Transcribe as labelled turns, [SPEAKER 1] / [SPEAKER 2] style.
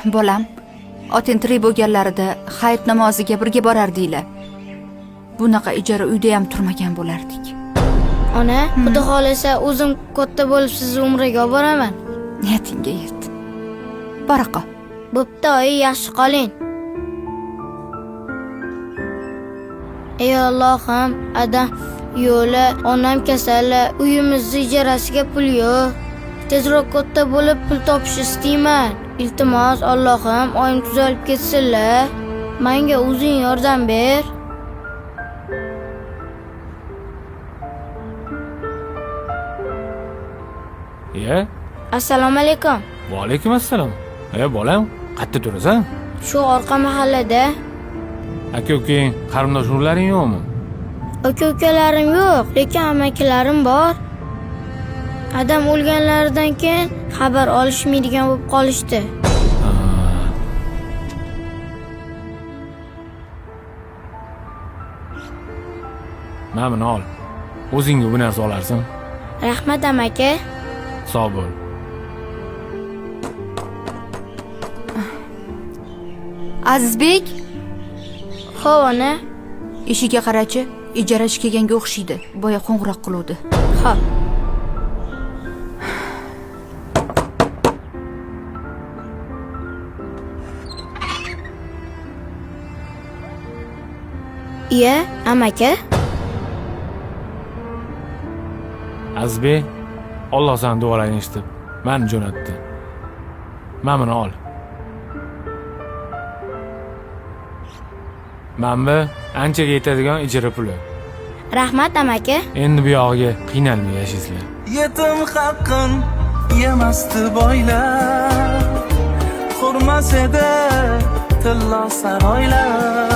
[SPEAKER 1] Bolam, otang tirik bo'lganlarida hayit namoziga birga borardinglar. Bunaqa ijara uydayam turmagan bo'lardik.
[SPEAKER 2] Ona, xudo xohlasa o'zim katta bo'lib sizni umraga olib boraman.
[SPEAKER 1] Niyatingga yet. Bora qol.
[SPEAKER 2] Bo'pti oyi, yaxshi qoling. Ey Allohim, adam yo'li, onam kasali, uyimizni ijarasiga pul yo'q. Tezroq katta bo'lib pul topish istayman. Iltimos, Allohim, oyim tuzalib ketsinlar. Menga o'zing yordam ber.
[SPEAKER 3] Iya,
[SPEAKER 2] Assalomu alaykum.
[SPEAKER 3] va alaykum assalom. E bolam, qayerda turasan?
[SPEAKER 2] Shu orqa mahallada.
[SPEAKER 3] Aka ukang, qarindosh urug'laring yo'qmi?
[SPEAKER 2] Aka ukalarim yo'q, lekin amakilarim bor. Adam o'lganlaridan keyin xabar olishmaydigan bo'lib qolishdi.
[SPEAKER 3] Mana buni ol. O'zingga bu narsa olarsan.
[SPEAKER 2] Rahmat amaki.
[SPEAKER 3] Sog' bo'l.
[SPEAKER 1] Azizbek,
[SPEAKER 2] Xo'p, ona.
[SPEAKER 1] eshigiga qarachi, ijarachi kelganga o'xshaydi. Boya qo'ng'iroq qiluvdi.
[SPEAKER 2] Xo'p. Iya, amaki.
[SPEAKER 3] Azizbek, Alloh seni duolaringni eshitib, mani jo'natdi. Mana buni ol. Mana bu anchaga yetadigan ijara puli.
[SPEAKER 2] Rahmat amaki.
[SPEAKER 3] Endi bu yog'iga qiynalmay yashaysizlar.
[SPEAKER 4] Yetim haqqin yemasdi boylar, qurmas edi tillo saroylar.